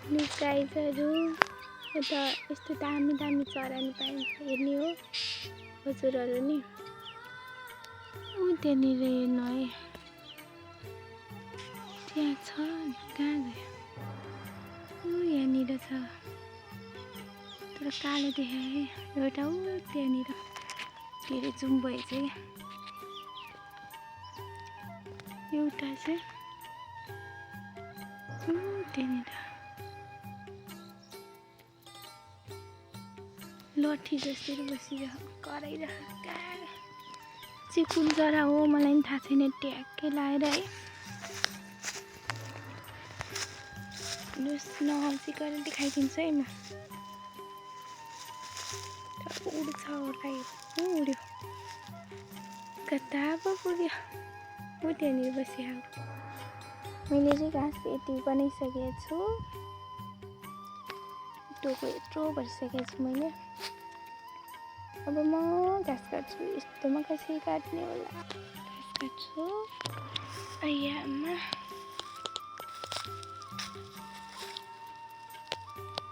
गाईहरू यता यस्तो दामी दामी चरानी पाइन्छ हेर्ने हो हजुरहरू नि त्यहाँनिर हेर्नु है त्यहाँ छ कहाँ गयो यहाँनिर छ तर कालो देखाए एउटा त्यहाँनिर फेरि जुम भएछ क्या एउटा चाहिँ त्यहाँनिर लट्ठी जसरी बसिरह कराइरह चाहिँ कुन चरा हो मलाई पनि थाहा छैन ट्याक्कै लाएर है नजिक गरेर देखाइदिन्छु है म उड्छ होला उड्यो कता पो पुग्यो त्यहाँनिर बसिया मैले चाहिँ घाँस यति बनाइसकेको छु टोको यत्रो भरिसकेको छु मैले अब म घाँस काट्छु यस्तोमा कसरी काट्ने होला घाँस काट्छु आमा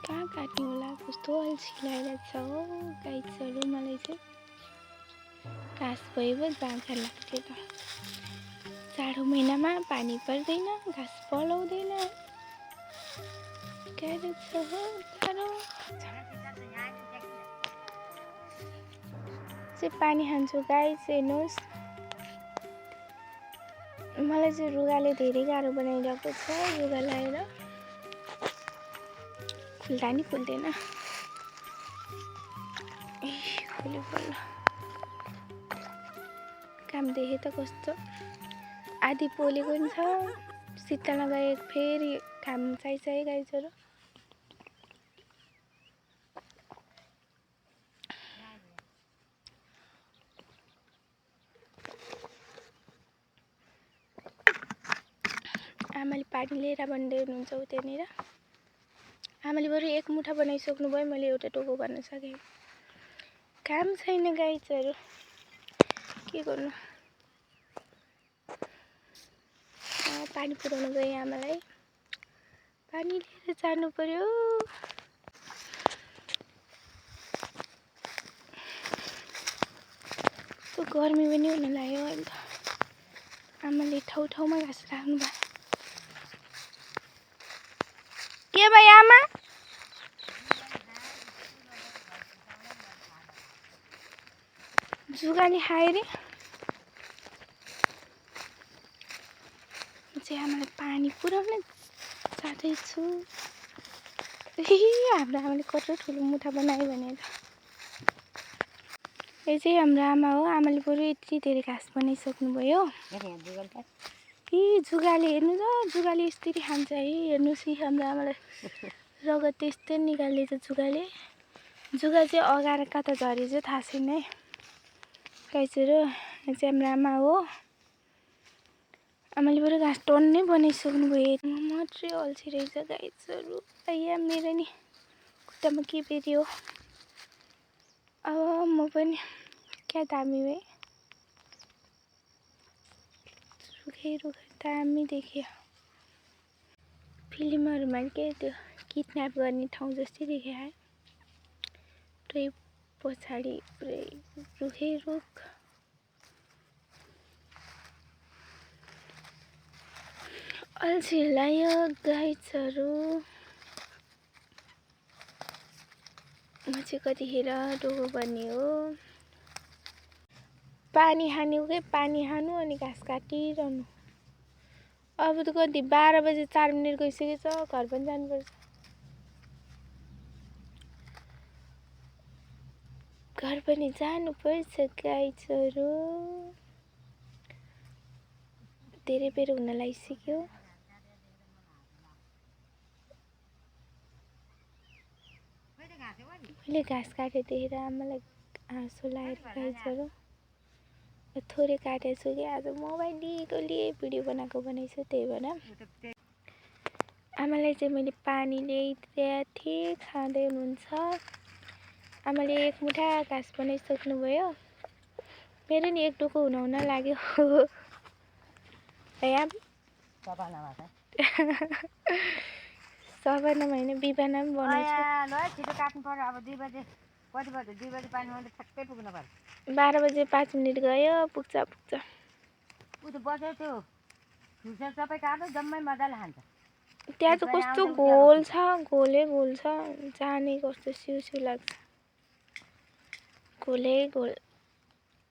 कहाँ काट्ने होला कस्तो अल्छी लागिरहेको छ हो गाईहरू मलाई चाहिँ घाँस भयो बाँझा लाग्थ्यो त जाडो महिनामा पानी पर्दैन घाँस पलाउँदैन गाह्रो छ हो जाडो चाहिँ पानी खान्छु गाई चाहिँ हेर्नुहोस् मलाई चाहिँ रुगाले धेरै गाह्रो बनाइरहेको छ रुगा लगाएर खुल्दा नि खुल्दैन खुल्यो बल्ल काम देखेँ त कस्तो आधी पोलेको नि छ शीतलमा गए फेरि घाम चाहिन्छ है गाईहरू आमाले पानी लिएर भन्दै हुनुहुन्छ त्यहाँनिर आमाले बरु एक मुठा बनाइसक्नु भयो मैले एउटा टोको भन्न सकेँ काम छैन गाईहरू के गर्नु पानी पुर्याउनु गएँ आमालाई पानी लिएर जानु पर्यो त्यो गर्मी पनि हुन लाग्यो अहिले त आमाले ठाउँमा घाँस राख्नु भयो के भयो आमा जुगाली खायो रे चाहिँ आमालाई पानी पुर्याउन जाँदैछु हाम्रो आमाले कत्रो ठुलो मुठा बनायो भनेर यो चाहिँ हाम्रो आमा हो आमाले बरु यति धेरै घाँस बनाइसक्नुभयो जुगाले हेर्नु त जुगाले यस्तरी खान्छ है हेर्नुहोस् हाम्रो आमालाई रगत त्यस्तै निकाल्ने त जुगा चाहिँ अगाडि कता झरे चाहिँ थाहा छैन है गाईहरू यो चाहिँ हाम्रो आमा हो आमाले बरु घाँस टन्नै बनाइसक्नु भयो मात्रै अल्छी रहेछ गाईहरू मेरो नि खुट्टामा के बेरियो अब म पनि क्या दामी भए रुखै दामी देखियो फिल्महरूमा के त्यो किडन्याप गर्ने ठाउँ जस्तै देखियो है पुरै पछाडि पुरै रुखै रुख अल्छी लाग्यो गाईहरू म चाहिँ कतिखेर टोको पर्ने हो पानी खानु पानी खानु अनि घाँस काटिरहनु अब त कति 12 बजे 4 मिनट गइसकेछ घर पनि जानुपर्छ घर पनि जानुपर्छ गाईहरू धेरै बेर हुन लागिसक्यो मैले घाँस काटे देखेर आमालाई हाँसो लागेर गाईहरू थोरै काटेको छु कि आज मोबाइल लिएको भिडियो बनाइछु त्यही भएर आमालाई चाहिँ मैले पानी ल्याइदिएको थिएँ खाँदै हुनुहुन्छ आमाले एक मुठा घाँस बनाइसक्नु भयो मेरो नि एक टोको हुन लाग्यो सपनामा होइन बिहानमा पनि बनाउँछु। ल छिटो काट्नु पर्यो अब 2 बजे कति बजे 2 बजे पानी आउँदा ठ्याक्कै पुग्नु पर्यो 12 बजे 5 मिनट गयो पुग्छ उ त बस्यो त्यो फुर्सद सबै काट्यो जम्मै मजाले खान्छ त्यहाँ चाहिँ कस्तो घोल छ घोलै घोल छ जाने कस्तो सिउ सिउ लाग्छ घोलै घोल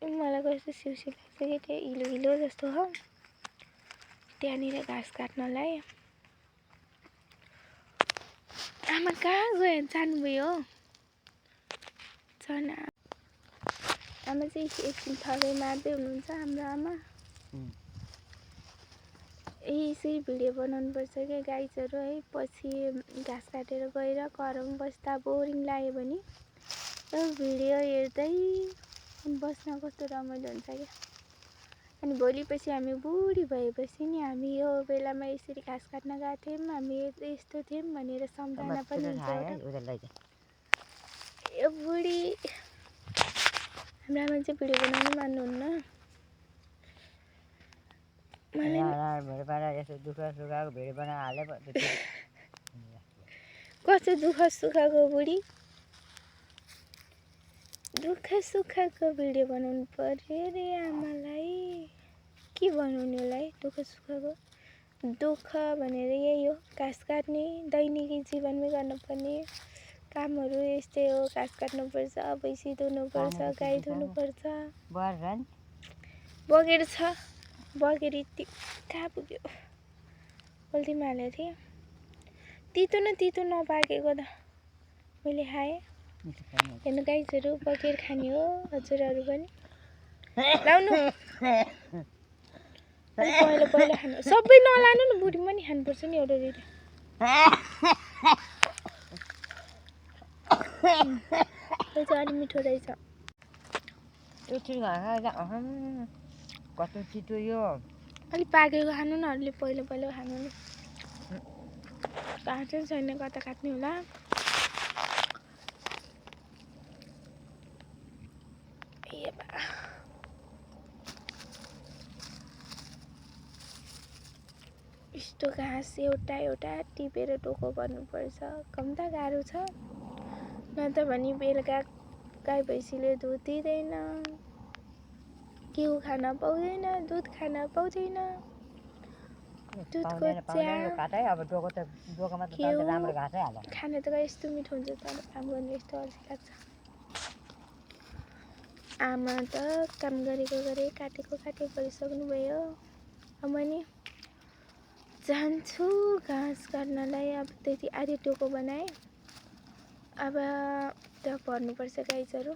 मलाई कस्तो सिउ सिउ लाग्छ कि त्यो इलो इलो जस्तो हो त्यहाँनिर घाँस काट्नलाई आमा कहाँ गयो जानुभयो छन् आमा चाहिँ एकछिन थकै मार्दै हुनुहुन्छ हाम्रो आमा यसरी भिडियो बनाउनुपर्छ क्या गाइजहरू है पछि घाँस काटेर गएर घरमा बस्दा बोरिङ लाग्यो भने भिडियो हेर्दै बस्न कस्तो रमाइलो हुन्छ क्या अनि भोलिपछि हामी बुढी भएपछि नि हामी यो बेलामा यसरी घाँस काट्न गएको थियौँ हामी यस्तो थियौँ भनेर सम्झना पनि हुन्छ यो बुढी हाम्रो आमा चाहिँ भिडियो बनाउनु मान्नुहुन्न कस्तो दुःख सुखको बुढी दुःख सुखको भिडियो बनाउनु पर्यो रे आमालाई के बनाउने होला है दुःख सुखको दुःख भनेर यही हो घाँस काट्ने दैनिकी जीवनमै गर्नुपर्ने कामहरू यस्तै हो घाँस काट्नुपर्छ भैँसी धुनुपर्छ गाई धुनुपर्छ बगेर छ बगेर कहाँ पुग्यो पोल्टीमा हालेको थिएँ तितो न तितो नपाकेको त मैले खाएँ हेर्नु गाइजहरू बगेर खाने हो हजुरहरू पनि लाउनु पहिला पहिला खानु सबै नलानु न बुढी पनि खानुपर्छ नि एउटा दुइटा अलि मिठो रहेछ कस्तो छिटो यो अलिक पाकेको खानु न अरूले पहिला पहिला खानु नि काट्दै छैन कता काट्ने होला यस्तो घाँस एउटा एउटा टिपेर टोको गर्नुपर्छ कम त गाह्रो छ न त भने बेलुका गाई भैँसीले दुध दिँदैन घिउ खान पाउँदैन दुध खान पाउँदैन दुधको चिया खान त यस्तो मिठो हुन्छ तर काम गर्ने यस्तो अल्छी लाग्छ आमा त काम गरेको गरे काटेको काटे गरिसक्नु भयो अब नि जान्छु घाँस काट्नलाई अब त्यति आधी टोको बनाएँ अब त्यहाँ भर्नुपर्छ गाइजहरू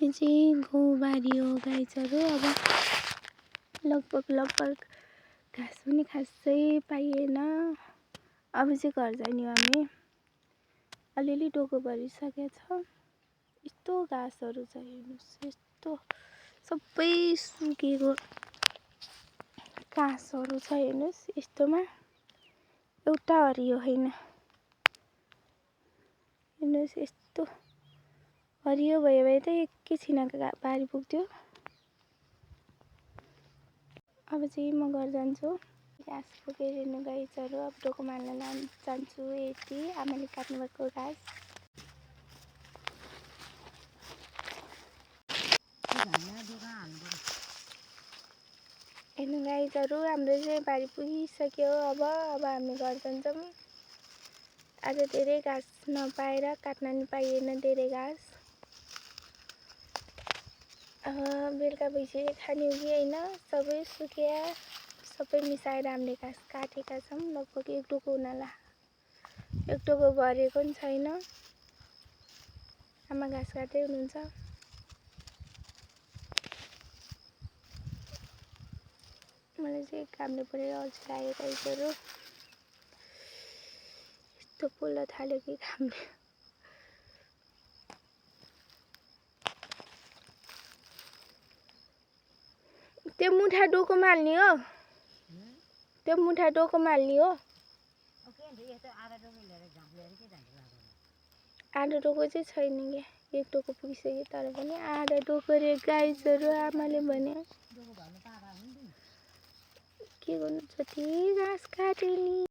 यो चाहिँ गाउँबारी हो गाइजहरू अब लगभग घाँस पनि खासै पाइएन अब चाहिँ घर जाने हो हामी अलिअलि टोको भरिसकेको छ यस्तो घाँसहरू छ हेर्नुहोस् यस्तो सबै सुकेको घाँसहरू छ हेर्नुहोस् यस्तोमा एउटा हरियो होइन हेर्नुहोस् यस्तो हरियो भयो भए त एकैछिनको बारी पुग्थ्यो अब चाहिँ म घर जान्छु घाँस पुगेर हेर्नु गाइजहरू अब टोकोमा हाल्न जान्छु यति आमाले काट्नुभएको घाँस हेर्नु गाइजहरू हाम्रो चाहिँ बारी पुगिसक्यो अब हामी घर जान्छौँ आज धेरै घाँस नपाएर काट्न नि पाइएन धेरै घाँस बेलुका भइसक्यो खाने हो कि होइन सबै सुकिया सबै मिसाएर हामीले घाँस काटेका छौँ लगभग एक टोको हुनाला एक टोको भरेको पनि छैन आमा घाँस काट्दै हुनुहुन्छ मलाई चाहिँ कामले परेर अल्छी लाग्यो गाइजहरू यस्तो पोल्न थाल्यो कि कामले त्यो मुठा डोकोमा हाल्ने हो त्यो मुठा डोकोमा हाल्ने हो आधा डोको चाहिँ छैन क्या एक टोको पुगिसक्यो तर पनि आधा डोको रे गाइजहरू आमाले भने के गर्नु जति घाँस काट्यो नि।